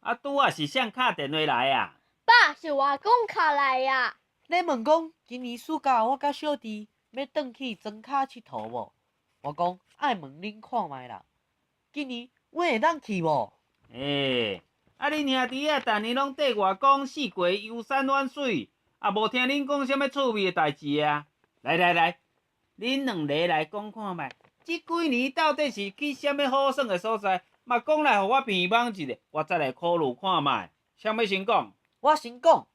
啊，拄仔是誰敲電話來啊？爸，是外公敲來啊。咧問講今年暑假我佮小弟欲轉去莊跤𨑨迌無？我講愛問恁看覓啦。今年阮會當去無？欸，啊恁兄弟仔逐年攏綴外公四界遊山玩水，也無聽恁講啥物趣味的代誌啊！來來來，恁兩个來講看覓，這幾年到底是去啥物好耍的所在？嘛講來予我鼻茫一下，我再來考慮看覓。誰欲先講？我先講，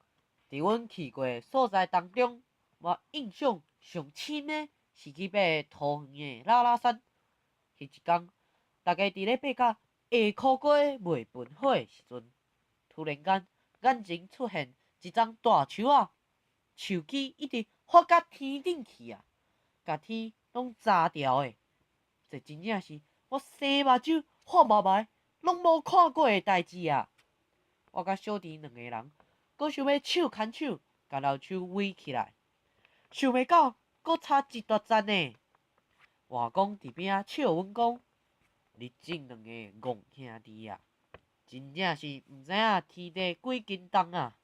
佇阮去過的所在當中，我印象上深的是去爬桃園的拉拉山。彼一工，大家佇咧爬甲下箍瓜袂噴火的時陣，突然間眼前出現一叢大樹仔，樹枝一直發甲天頂去啊，共天攏遮牢的。這真正是我生目睭發目眉攏無看過的代誌啊！我佮小弟兩个人，閣想欲手牽手，共老樹圍起來，想袂到閣差一大截呢。外公佇邊仔笑阮講：你這兩个戇兄弟啊，真正是毋知影天地幾斤重啊！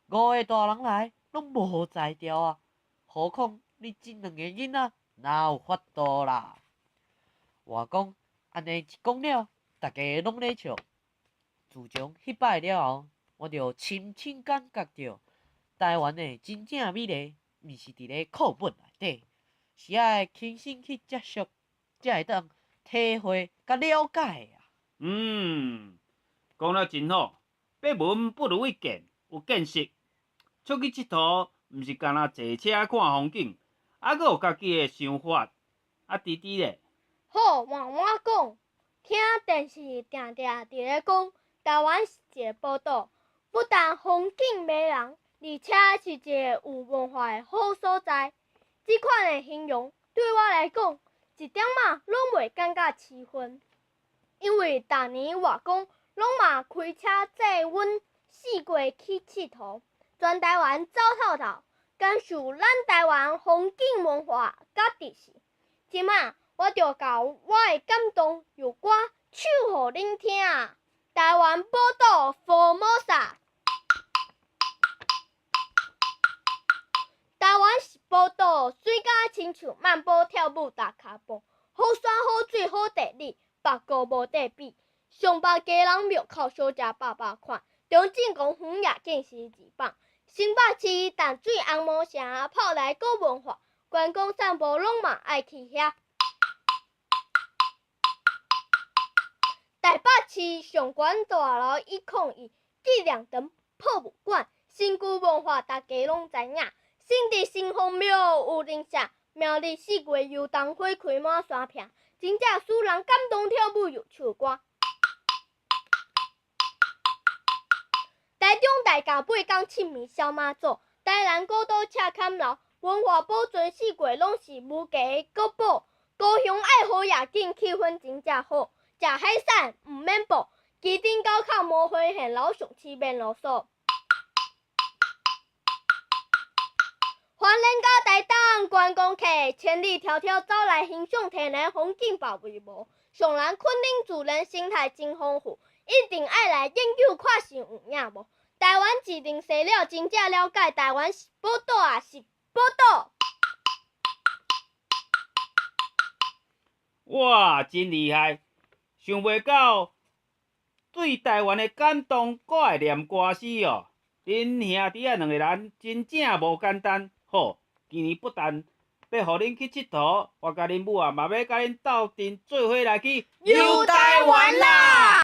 五个大人來攏無才調啊，何況你這兩个囡仔哪有法度啦？外公按呢一講了，大家攏咧笑。自從彼擺了後，我就深深感覺著，台灣的真正美麗，毋是佇咧課本內底，是愛親身去接觸，才會當體會佮了解的啊。嗯，講了真好，百聞不如一見，有見識。出去𨑨迌，毋是干焦坐車看風景，猶閣有家己的想法。啊，弟弟咧？好，換我講。聽電視定定佇咧講，台灣是一个寶島，不但風景迷人，而且是一个有文化的好所在。這款的形容對我來講，一點仔攏袂感覺市分，因為逐年外公攏嘛開車載阮四界去𨑨迌，全台灣走透透，感受咱台灣風景文化佮知識。這馬我就共我的感動用歌唱予恁聽。台灣寶島福摩薩，台灣是寶島，媠甲親像慢步跳舞踏跤步，好山好水好地理，別國無得比。上北基隆廟口小食百百款，中正公園夜景是二棒。新北市淡水紅毛城，炮台古文化，觀光散步攏嘛愛去遐。台北市上懸大樓101紀念堂博物館，新舊文化大家攏知影。新竹城隍廟有靈社，苗栗四月油桐花開滿山坪，真正使人感動跳舞又唱歌。台中大甲八港清明掃媽祖，台南古都赤崁樓，文化保存四界攏是無價的國寶。高雄愛河夜景氣氛真正好，食海產毋免報，旗津溝口魔花現樓上市免囉嗦。花蓮佮台東觀光客千里迢迢走來欣賞天然風景別位無，上南崑崙自然生態真豐富，一定愛來研究看是有影無。台灣一定踅了真正了解台灣是寶島啊，是寶島。哇，真厲害！想袂到對台灣的感動，閣會念歌詞哦。恁兄弟仔兩个人真正無簡單。好，今年不但欲予恁去𨑨迌，我佮恁母啊嘛欲佮恁鬥陣做伙來去遊台灣啦！